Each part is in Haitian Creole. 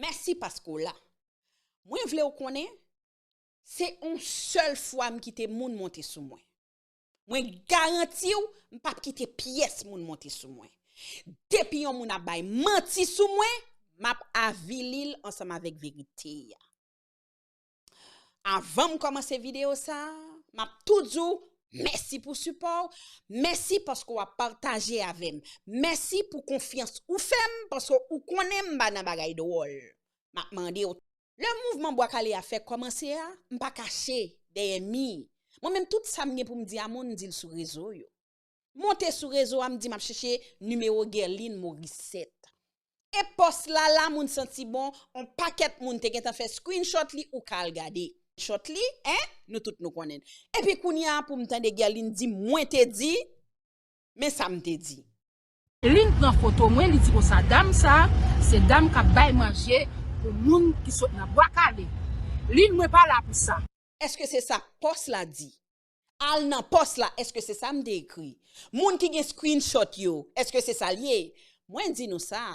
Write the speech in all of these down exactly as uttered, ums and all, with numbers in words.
Mèsi paske w la. Mwen vle w konnen, se yon sèl fwa m kite moun monte sou mwen. Mwen garanti w, m p ap kite pyès moun monte sou mwen. Depi yon moun ap bay manti sou mwen, m ap avili l ansanm avèk verite a. Avan m kòmanse videyo sa a, m ap tou di w mèsi pou sipò w, mèsi paske w ap pataje avè m, mèsi pou konfyans ou fè m, paske ou konnen m pa nan bagay dwòl. M ap mande w, lè mouvman Bwa Kale a fèk kòmanse a, m pa kache dèyè mi. Mwen menm, tout sa m gen pou m di a moun, m di l sou rezo yo. Monte sou rezo a, m di m ap chèche nimewo Guerline Morissette. E pòs la la, moun santi bon, on pakèt moun te gentan fè screenshot li, ou ka al gade. Screenshot li, en, nou tout nou konnen. Epi kounye a, pou m tande Guerline di, mwen te di, men sa m te di. Lin pran foto mwen, li di konsa, dam sa, se dam k ap bay manje pou moun ki sot nan Bwa Kale. Lin, mwen pa la pou sa. Èske se sa pòs la di? Al nan pòs la, èske se sa m te ekri? Moun ki gen screenshot yo, èske se sa l ye? Mwen di nou sa,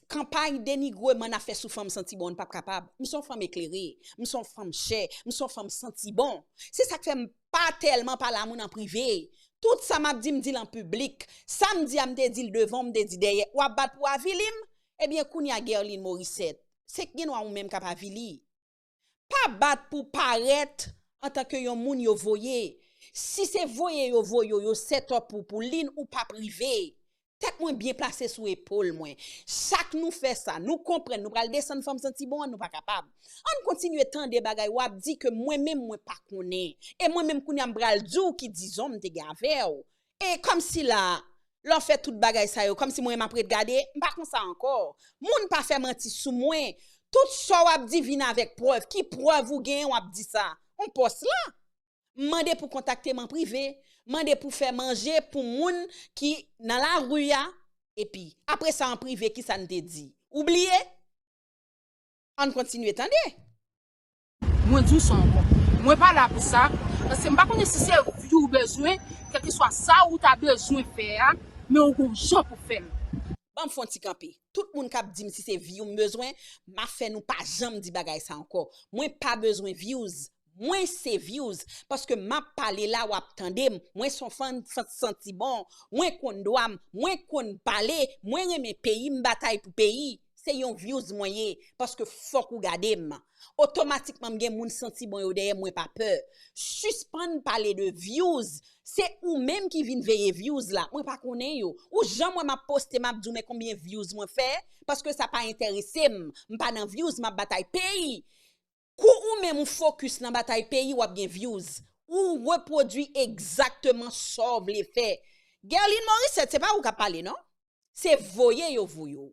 kanpay denigreman n ap fè sou fanm santi bon, n p ap kapab. M se yon fanm eklere, m se yon fanm chè, m se yon fanm santi bon. Se sa k fè m pa tèlman pale a moun an prive. Tout sa m ap di, m di l an piblik. Sa m di a, m te di l devan w, m te di dèyè. W ap bat pou avili m? Ebyen, kounye a, Guerline Morissette, se gendwa ou menm k ap avili. Pa bat pou parèt antanke yon moun yo voye. Si se voye yo voye w, yo set up ou pou Lin, ou p ap rive. Tèt mwen byen plase sou epòl mwen. Chak nou fè sa, nou konprann, nou pral desann fanm santi bon an, nou pa kapab. Ann kontinye tande bagay w ap di ke mwen menm mwen pa konnen. E mwen menm kounye a m pral di w ki dizon m te gen avè w. E kòmsi la, lè w fè tout bagay sa yo, kòmsi mwen m ap ret gade, m pa konsa ankò. Moun pa fè manti sou mwen. Tout sa w ap di vin avèk prèv. Ki prèv ou genyen w ap di sa? On pòs la. M mande pou kontakte m an prive. Mande pou fè manje pou moun ki nan lari a. Epi, apre sa an prive, kisa n te di? Ou bliye? Ann kontinye tande. Mwen di w sa ankò. Mwen pa la pou sa. Paske m pa konnen si se vi w bezwen, kèlkeswa sa ou ta bezwen fè a, men ou gon jan pou fè l. Ban m fè yon ti kanpe. Tout moun k ap di m si se vi w m bezwen, m ap fè nou pa janm di bagay sa ankò. Mwen pa bezwen views. Mwen se views. Paske m ap pale la, w ap tande m. Mwen se yon fanm san- santi bon. Mwen konn dwa m. Mwen konn pale. Mwen renmen peyi m, batay pou peyi. Se yon views mwen ye, paske fòk ou gade m. Otomatikman m gen moun santi bon yo dèyè m, mwen pa pè. Sispann pale de views. Se ou menm ki vin veye views la. Mwen pa konnen yo. Ou janm wè m ap poste, m ap di w men konbyen views mwen fè, paske sa pa enterese m. M pa nan views, m ap batay peyi. Kou ou menm ou fokis nan batay peyi, w ap gen views. Ou repwodui egzakteman sa w vle fè. Guerline Morissette, se pa ou k ap pale non. Se voye yo voye w.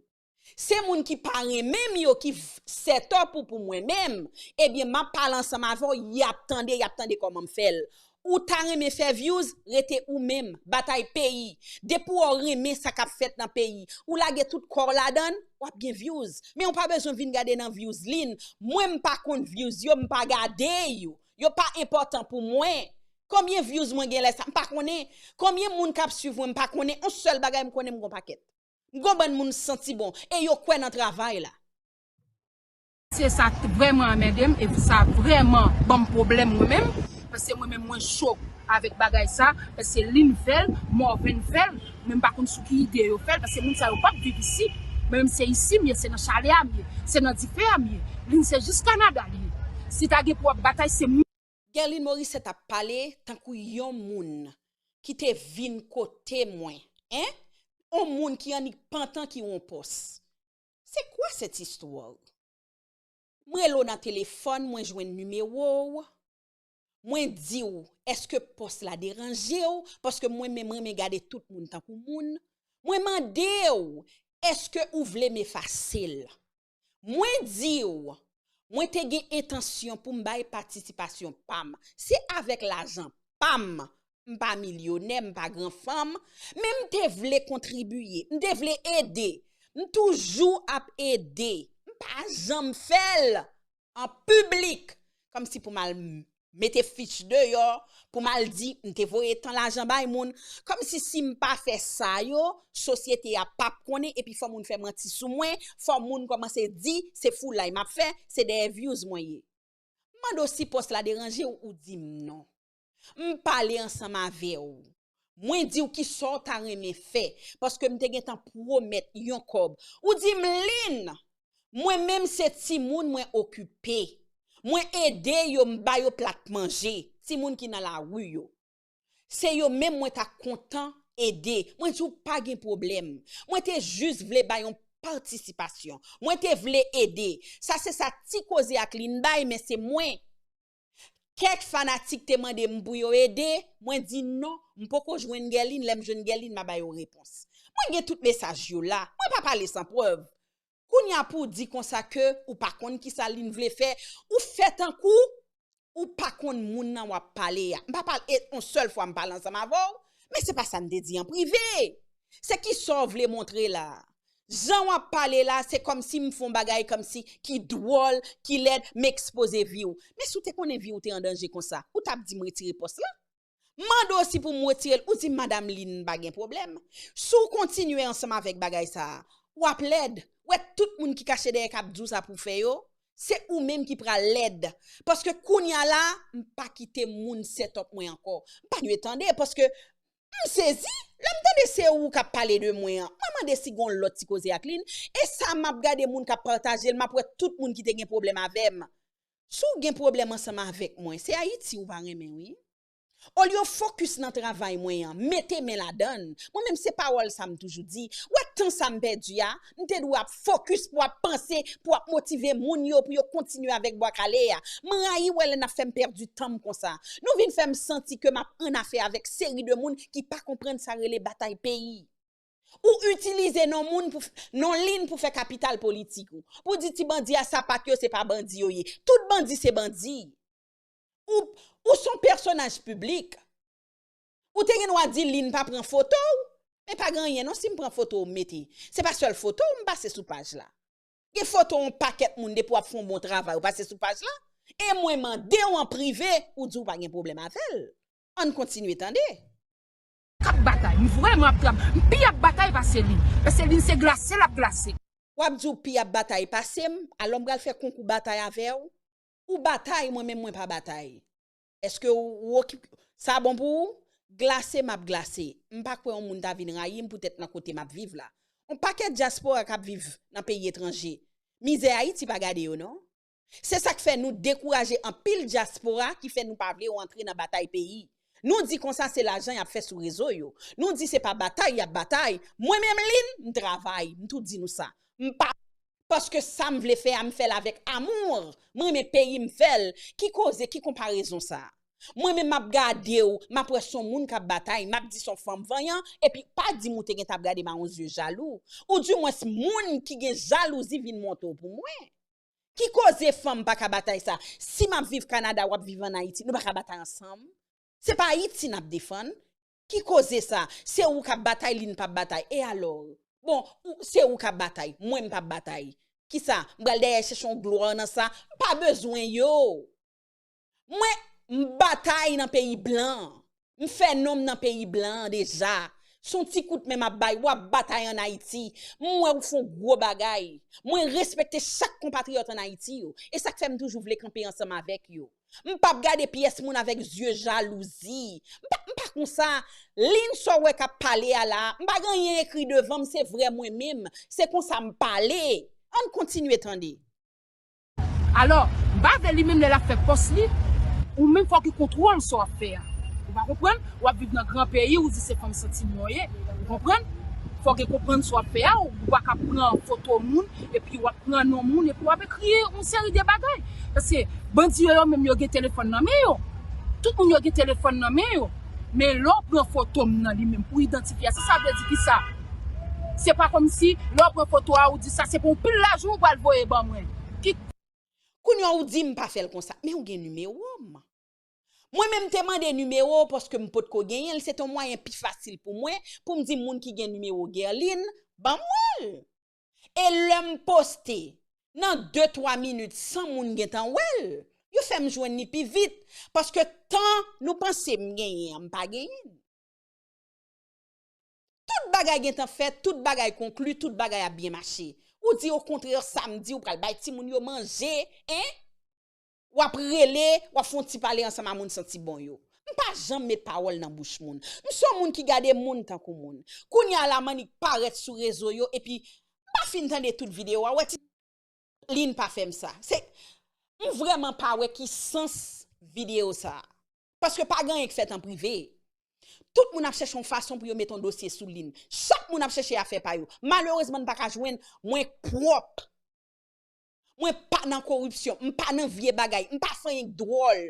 Se moun ki pa renmen m yo ki f- set up ou pou mwen menm. Ebyen, m ap pale ansanm avè w, y ap tande, y ap tande kòman m fè l. Ou ta renmen fè views, rete ou menm, batay peyi. Depi w renmen sa k ap fèt nan peyi, ou lage tout kò w ladan l, w ap gen views. Men ou pa bezwen vin gade nan views Lin. Mwen m pa konn views yo, m pa gade yo. Yo pa enpòtan pou mwen. Konbyen views mwen gen lè sa? M pa konnen. Konbyen moun k ap swiv mwen? M pa konnen. On sèl bagay m konnen, m gon pakèt. M gon bann moun santi bon. E yo kwè nan travay la. Se sa t vrèman anmède m e sa vrèman ban m pwoblèm mwen menm. Paske mwen menm mwen cho avèk bagay sa. Paske Lin fè l, Morven fè l, men m pa konn sou ki ide yo fè l. Paske moun sa yo p ap viv isi. Mwen menm se isi m ye, se nan chalè a m ye, se nan dife a m ye. Lin se jis Kanada li ye. Si ta gen pou w ap batay, se mwen. Guerline Morissette ap pale tankou yon moun ki te vin kote mwen. En? On moun ki annik pantan ki on pòs. C'est quoi cette histoire? M rele w nan telefòn, mwen jwenn nimewo w. Mwen di w, èske pòs la deranje w? Paske mwen menm renmen gade tout moun tankou moun. Mwen mande w, èske ou vle m efase l? Mwen di w, mwen te gen entansyon pou m bay patisipasyon pa m. Se avèk lajan pa m. M pa milyonè, m pa gran fanm, men m te vle kontribiye, m te vle ede. M toujou ap ede. M pa janm fè l an piblik, kòmsi pou m al m- mete fich deyò, pou m al di m te voye tan lajan bay moun. Kòmsi si m pa fè sa yo, sosyete a p ap konnen, epi fò moun fè manti sou mwen, fò moun kòmanse di se foulay m ap fè, se dèyè views mwen ye. M mande w si pòs la deranje w, ou di m non. M pale ansanm avè w. Mwen di w kisa w ta renmen fè, paske m te gentan pwomèt yon kòb. Ou di m, Lynn, mwen menm se timoun mwen okipe. Mwen ede yo, m ba yo plat manje, timoun ki nan lari yo. Se yo menm mwen ta kontan ede. Mwen di w pa gen pwoblèm. Mwen te jis vle bay yon patisipasyon. Mwen te vle ede. Sa se sa Ti Koze ak Lynn bay, men se mwen. Kèk fanatik te mande m pou yo ede, mwen di non, m poko jwenn Guerline, lè m jwenn Guerline, m a ba yo repons. Mwen gen tout mesaj yo la, mwen pa pale san prèv. Kounye a pou w di konsa ke ou pa konn kisa Lynn vle fè, ou fè tankou ou pa konn moun nan w ap pale a. M pa pale, e, yon sèl fwa m pale ansanm avè w, men se pa sa m te di an prive. Se kisa w vle montre la? Jan w ap pale la, se kòmsi m fè yon bagay kòmsi ki dwòl, ki lèd, m ekspoze vi w. Men si w te konnen vi w te an danje konsa, ou t ap di m retire pòs la? M mande w si pou m retire l, ou di m, Madam Lynn, pa gen pwoblèm. Si w kontinye ansanm avèk bagay sa a, w ap lèd. W wè tout moun ki kache dèyè k ap di w sa pou w fè yo, se ou menm ki pral lèd. Paske kounye a la, m pa kite moun set up mwen ankò. M pa kontinye tande, paske m sezi. Lè m tande se ou k ap pale de mwen an, mwen mande si gen yon lòt Ti Koze ak Lynn. E sa m ap gade moun k ap pataje l, m ap wè tout moun ki te gen pwoblèm avè m. Si w gen pwoblèm ansanm avèk mwen, se Ayiti ou pa renmen, wi. Olye w fokis nan travay mwen an, mete men ladan l. Mwen menm se pawòl sa m toujou di. Wè tan sa m pèdi a, m te dwe ap fokis pou ap panse, pou ap motive moun yo, pou yo kontinye avèk Bwa Kale a. M rayi wè lè n ap fè m pèdi tan m konsa. Nou vin fè m santi ke m ap annafè avèk seri de moun ki pa konprann sa rele batay peyi. Ou itilize non moun pou f-, non Lynn pou fè kapital politik ou. Pou di ti bandi a sapat yo, se pa bandi yo ye. Tout bandi se bandi. Ou, ou se yon pèsonaj piblik. Ou te gen dwa di Lynn pa pran foto w, men pa gen anyen non si m pran foto w m mete. Se pa sèl foto w m pase sou paj la. Gen foto yon pakèt moun depi w ap fè yon bon travay, ou pase sou paj la. E mwen mande w an prive, ou di w pa gen pwoblèm avè l. Ann kontinye tande. K ap batay. M vrèman ap trap. M pi ap batay pase li. Pase li se glase l ap glase. W ap di w pi ap batay pase m, alò m pral fè konkou batay avè w. Ou batay, mwen menm mwen pa batay. Èske w, w okip-, sa bon pou ou? Glase m ap glase. M pa kwè yon moun ta vin rayi m poutèt nan kote m ap viv la. Yon pakèt dyaspora k ap viv nan peyi etranje. Mizè Ayiti pa gade yo non. Se sa k fè nou dekouraje anpil dyaspora ki fè nou pa vle yo antre nan batay peyi. Nou di konsa se lajan y ap fè sou rezo yo. Nou di se pa batay y ap batay. Mwen menm Lynn, m travay, m tou di nou sa. M pa. Paske sa m vle fè a, m fè l avèk amour. M renmen peyi m fè l. Ki koze, ki konparezon sa? Mwen menm m ap gade w, m ap wè s on moun k ap batay, m ap di s on fanm vanyan, epi pa di m ou te gentan ap gade m a yon zye jalou. Oudimwens moun ki gen jalouzi vin montre w pou mwen. Ki koze fanm pa ka batay sa? Si m ap viv Kanada, w ap viv ann Ayiti, nou pa ka batay ansanm? Se pa Ayiti n ap defann? Ki koze sa? Se ou k ap batay, Lynn p ap batay. E alò? Bon, ou, se ou k ap batay, mwen m p ap batay. Kisa? M pral dèyè chèche yon glwa nan sa? M pa bezwen yo. Mwen, m batay nan peyi blan. M fè non m nan peyi blan an deja. S on ti kout men m ap bay, w ap batay ann Ayiti. M wè ou f on gwo bagay. Mwen respekte chak konpatriyòt ann Ayiti yo. E sa k fè m toujou vle kanpe ansanm avèk yo. M p ap gade pyès moun avèk zye jalouzi. M pa, m pa konsa. Lynn sa w wè k ap pale a la, m pa gen anyen ekri devan m, se vrè mwen menm. Se konsa m pale. Ann kontinye tande. Alò, m pa vle li menm lè l ap fè pòs li, ou menm fòk gen kontwòl sa w ap fè a. Ou pa konprann? W ap viv nan gran peyi, ou di se fanm santi mwen ye. Ou konprann? Fòk gen konprann sa w ap fè a, ou pa ka pran foto moun, epi w ap pran non moun, epi w ap ekri yon seri de bagay. Paske bandi yo, yo menm, yo gen telefòn nan men yo. Tout moun yo gen telefòn nan men yo. Men lè w pran foto m nan li menm pou idantifye a, sa sa vle di kisa? Se pa kòmsi lè w pran foto a, ou di sa se pou yon pil lajan ou pral voye ban mwen. Ki Kounye a ou di m pa fè l konsa, men ou gen nimewo m. Mwen menm m te mande nimewo w paske m potko genyen l, se te yon mwayen pi fasil pou mwen, pou m di moun ki gen nimewo Guerline, ban mwen l. E lè m poste, nan de twa minit, san moun gentan wè l. Yo fè m jwenn li pi vit, paske tan nou panse m genyen an, m pa genyen l. Tout bagay gentan fèt, tout bagay konkli, tout bagay ap byen mache. Ou di okontrè, samdi ou pral bay timoun yo manje, en? W ap rele, w ap fè yon ti pale ansanm a moun santi bon yo. M pa janm met pawòl nan bouch moun. M se yon moun ki gade moun tankou moun. Kounye a la m annik parèt sou rezo yo, epi m pa fin tande tout videyo a, wè ti Lin pa fè m sa. Se, m vrèman pa wè ki sans videyo sa. Paske pa gen anyen k fèt an prive. Tout moun ap chèche yon fason pou yo met yon dosye sou Lin. Chak moun ap chèche afè pa yo. Malerezman, n pa ka jwenn, mwen pwòp. Mwen pa nan koripsyon, m pa nan vye bagay, m pa fè anyen k dwòl.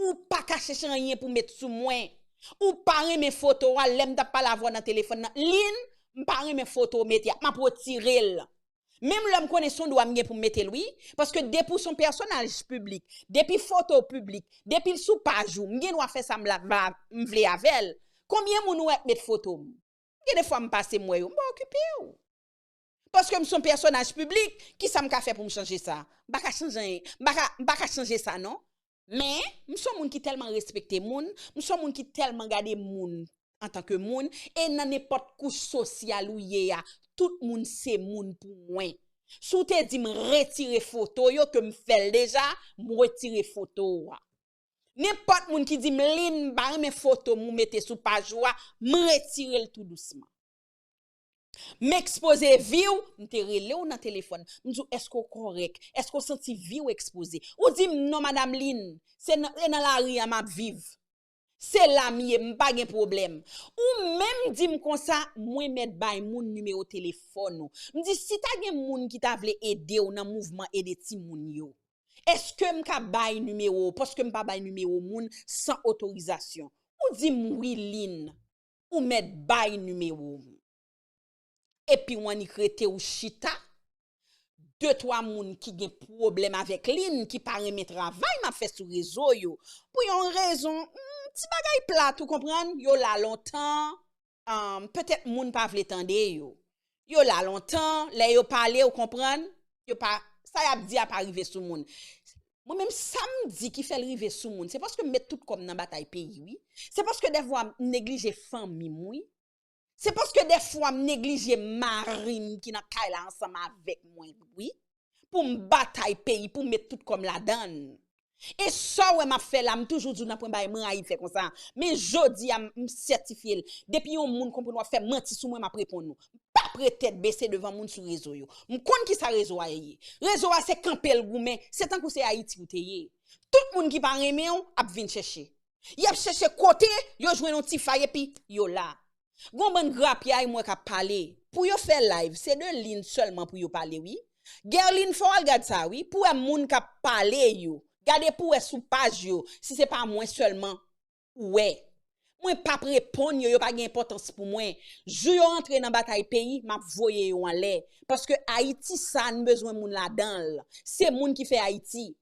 Ou pa ka chèche anyen pou met sou mwen. Ou pa renmen foto a, lè m t ap pale avè w nan telefòn nan. Lin, m pa renmen foto w mete a, m ap retire l. Menm lè m konnen se yon dwa m gen pou m mete l, wi. Paske depi w se yon pèsonaj piblik, depi foto w piblik, depi l sou paj ou, m gen dwa fè sa m la, va, m vle avè l. Konbyen moun ou wè k met foto m? Gen de fwa m pase m wè yo, m pa okipe w. Paske m se yon pèsonaj piblik, kisa m ka fè pou m chanje sa? M pa ka chanje anyen. M pa ka, m pa ka chanje sa, non. Men, m se yon moun ki tèlman respekte moun, m se yon moun ki tèlman gade moun antanke moun, e nan nenpòt kouch sosyal ou ye a, tout moun se moun pou mwen. Si w te di m retire foto yo, ke m fè l deja, m retire foto a. Nenpòt moun ki di m, Lin, m pa renmen foto m ou mete sou paj ou a, m retire l tou dousman. M ekspoze vi w, m te rele w nan telefòn. M di w, èske w kòrèk? Èske w santi vi w ekspoze? Ou di m, non, madanm Lin, se nan, se nan lari a m ap viv. Se la m ye, m pa gen pwoblèm. Ou menm di m konsa, mwen mèt bay moun nimewo telefòn ou. M di, si ta gen moun ki ta vle ede w nan mouvman ede timoun yo, èske m ka bay nimewo w? Paske m pa bay nimewo moun san otorizasyon. Ou di m wi, Lin. Ou mèt bay nimewo w. Epi w annik rete w chita. De twa moun ki gen pwoblèm avèk Lin, ki pa renmen travay m ap fè sou rezo yo. Pou yon rezon, hmm, ti bagay plat, ou konprann, yo la lontan, um, petèt moun pa vle tande yo. Yo la lontan, lè yo pale, ou konprann, yo pa, sa y ap di a pa rive sou moun. Mwen menm, sa m di ki fè l rive sou moun, se paske m met tout kò m nan batay peyi, wi. Se paske dèfwa m neglije fanmi m, wi. Se paske dèfwa m neglije mari m ki nan kay la ansanm avèk mwen, wi. Pou m batay peyi, pou m met tout kò m ladan l. E sa w wè m ap fè la, m toujou di w nan pwen bagay m rayi fè konsa. Men jodi a, m, m sètifye l. Depi yon moun konprann w ap fè manti sou mwen, m ap reponn ou. M p ap ret tèt bese devan moun sou rezo yo. M konn kisa rezo a ye. Rezo a se kanpe l goumen, se tankou se Ayiti ou te ye. Tout moun ki pa renmen w ap vin chèche. Y ap chèche kote yo jwenn yon ti fay epi yo la. Gon bann grapyay m wè k ap pale. Pou yo fè live, se de Lin sèlman pou yo pale, wi. Guerline, fò w al gad sa, wi. Pou wè moun k ap pale yo. Gade pou wè sou paj yo, si se pa mwen sèlman ou wè. Mwen p ap reponn yo, yo pa gen enpòtans pou mwen. Jou yo rantre nan batay peyi, m ap voye yo anlè. Paske Ayiti sa, n bezwen moun ladan l. Se moun ki fè Ayiti.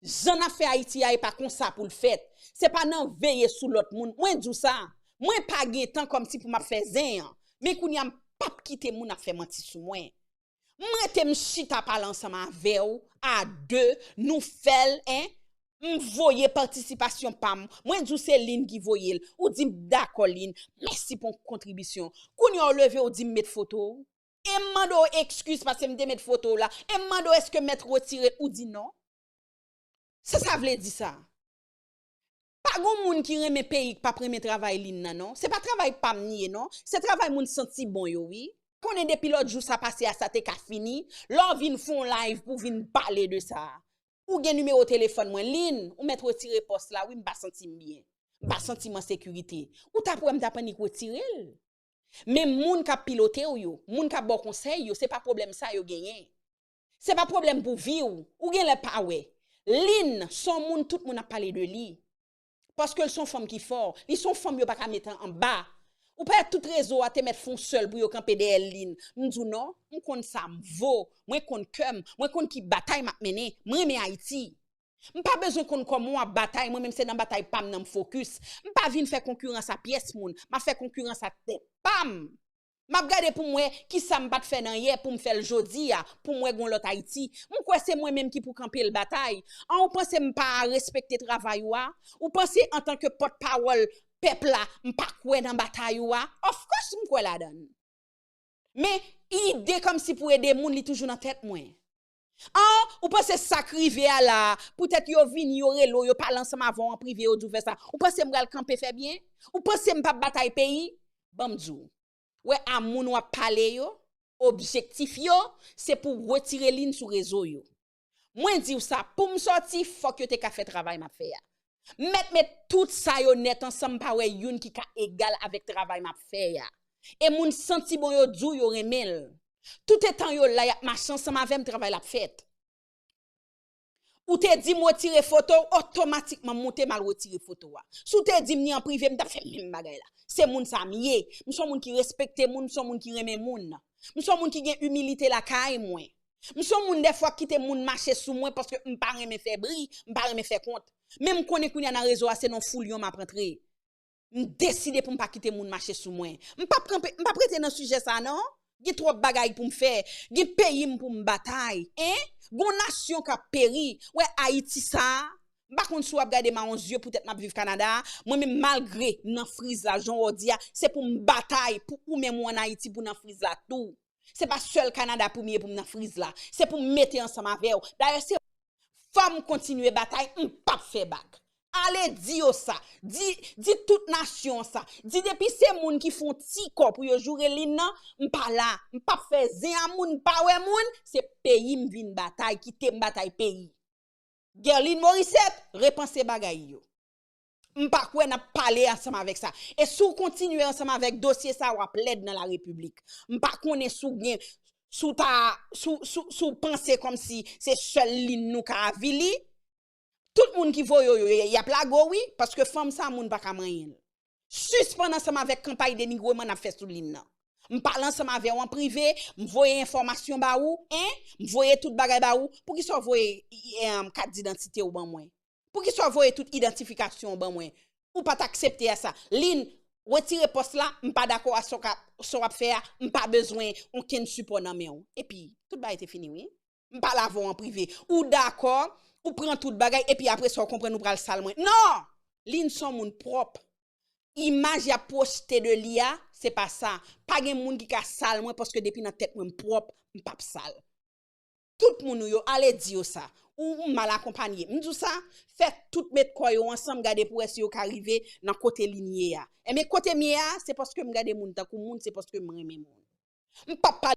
Jan n ap fè Ayiti a, e pa konsa pou l fèt. Se pa nan veye sou lòt moun. Mwen di w sa, mwen pa gen tan kòmsi pou m ap fè zen an. Men kounye a, m p ap kite moun ap fè manti sou mwen. M rete m chita pale ansanm avè w, a de, nou fè l, en. M voye patisipasyon pa m. Mwen di w se Lin ki voye l. Ou di m dakò Lin, mèsi pou kontribisyon. Kounye a w leve w di m met foto w. E m mande w ekskiz paske m te met foto w la. E m mande w èske m mèt retire l, ou di non. Sa sa vle di sa? Pa gon moun ki renmen peyi k p ap renmen travay Lin nan, non. Se pa travay pa m li ye, non. Se travay moun santi bon yo, wi. Konnen depi lòt jou sa pase a, sa te ka fini. Lè w vin fè yon live pou w vin pale de sa. Ou gen nimewo telefòn mwen, Lin, ou mèt retire pòs la, wi, m pa santi m byen. M pa santi m an sekirite. Ou t ap wè m t ap annik retire l. Men moun k ap pilote w yo, moun k ap ba w konsèy yo, se pa pwoblèm sa yo genyen. Se pa pwoblèm pou vi w, ou genlè pa wè. Lin, se yon moun tout moun ap pale de li. Paske l se yon fanm ki fò, li se yon fanm yo pa ka met an, anba. Ou pa wè tout rezo a te mèt fè yon sèl pou yo kanpe dèyè Lin. M di w non, m konn sa m vo, mwen konn kè m, mwen konn ki batay m ap mennen, m renmen Ayiti. M pa bezwen konn kòman w ap batay, mwen menm se nan batay pa m nan m fokis. M pa vin fè konkirans a pyès moun, m ap fè konkirans a tèt pa m. M ap gade pou m wè kisa m pa t fè nan yè pou m fè l jodi a, pou m wè gon lòt Ayiti. M kwè se mwen menm ki pou kanpe l batay. An, ou panse m pa respekte travay ou a? Ou panse antanke pòtpawòl pèp la, m pa kwè nan batay ou a? Of course m kwè ladan l. Men ide kòmsi pou ede moun, li toujou nan tèt mwen. An, ou panse sa k rive a la, poutèt yo vini, yo rele w, yo pale ansanm avè w an prive, yo di w fè sa. Ou panse m pral kanpe fè byen? Ou panse m p ap batay peyi? Ban m di w. Wè a moun w ap pale yo, objektif yo, se pou retire Lynn sou rezo yo. Mwen di w sa, pou m sòti, fòk yo te ka fè travay m ap fè a. M mèt met tout sa yo nèt ansanm, m pa wè youn ki ka egal avèk travay m ap fè a. E moun santi bon yo di w yo renmen l. Toutetan yo la, y ap mache ansanm avè m, travay la ap fèt. Ou te di m retire foto w, otomatikman m moute m al retire foto a. Si w te di m ni an prive, m t ap fè menm bagay la. Se moun sa m ye. M se yon moun ki respekte moun, m se yon moun ki renmen moun. M se yon moun ki gen imilite lakay mwen. M se yon moun dèfwa k kite moun mache sou mwen paske m pa renmen fè bri, m pa renmen fè kont. Men m konnen kounye a nan rezo a se nan foul yon m ap antre. M deside pou m pa kite moun mache sou mwen. M p ap kanpe, m p ap rete nan sijè sa non. Gen twòp bagay pou m fè. Gen peyi m pou m batay. En? Gon nasyon k ap peri. Wè Ayiti sa a. M pa konn si w ap gade m a yon zye poutèt m ap viv Kanada a. Mwen menm malgre m nan friz la, jan w di a, se pou m batay pou ou menm ou ann Ayiti pou nan friz la tou. Se pa sèl Kanada pou m ye pou m nan friz la. Se pou m mete ansanm avè w. Dayè se fò m kontinye batay, m p ap fè bak. Ale di yo sa. Di, di tout nasyon an sa. Di depi se moun ki fè yon ti kò pou yo joure Lynn nan, m pa la. M p ap fè zen a moun, m pa wè moun. Se peyi m vin batay, kite m batay peyi. Guerline Morissette, repanse bagay yo. M pa kwè n ap pale ansanm avèk sa. E si w kontinye ansanm avèk dosye sa, w ap lèd nan larepiblik. M pa konnen si w gen, si w ta, si w, si w, si w panse kòmsi se sèl Lynn nou ka avili. Tout moun ki voye w yo, y ap lage w wi, paske fanm sa moun pa ka manyen l. Sispann ansanm avèk kanpay denigreman n ap fè sou Lynn nan. M pale ansanm avè w an prive, m voye enfòmasyon ba ou, en, m voye tout bagay ba ou, poukisa w voye, em, kat didantite w ban mwen? Poukisa w voye tout idantifikasyon w ban mwen? Ou pa t aksepte a sa. Lynn, retire pòs la, m pa dakò a sa w ka, sa w ap fè a, m pa bezwen okenn sipò nan men w. Epi, tout bagay te fini wi. M pale avè w an prive. Ou dakò, ou pran tout bagay, epi apre sa w konprann ou pral sal mwen. Non! Lynn se yon moun pwòp. Imaj y ap pwojte de li a, se pa sa. Pa gen moun ki ka sal mwen paske depi nan tèt mwen m pwòp, m p ap sal. Tout moun ou yo, ale di yo sa. Ou, ou mal akonpanye. M di w sa, fè tout met kò yo ansanm, gade pou wè si yo ka rive nan kote Lynn ye a. Enben, kote m ye a, se paske m gade moun tankou moun, se paske m renmen moun. M p ap pale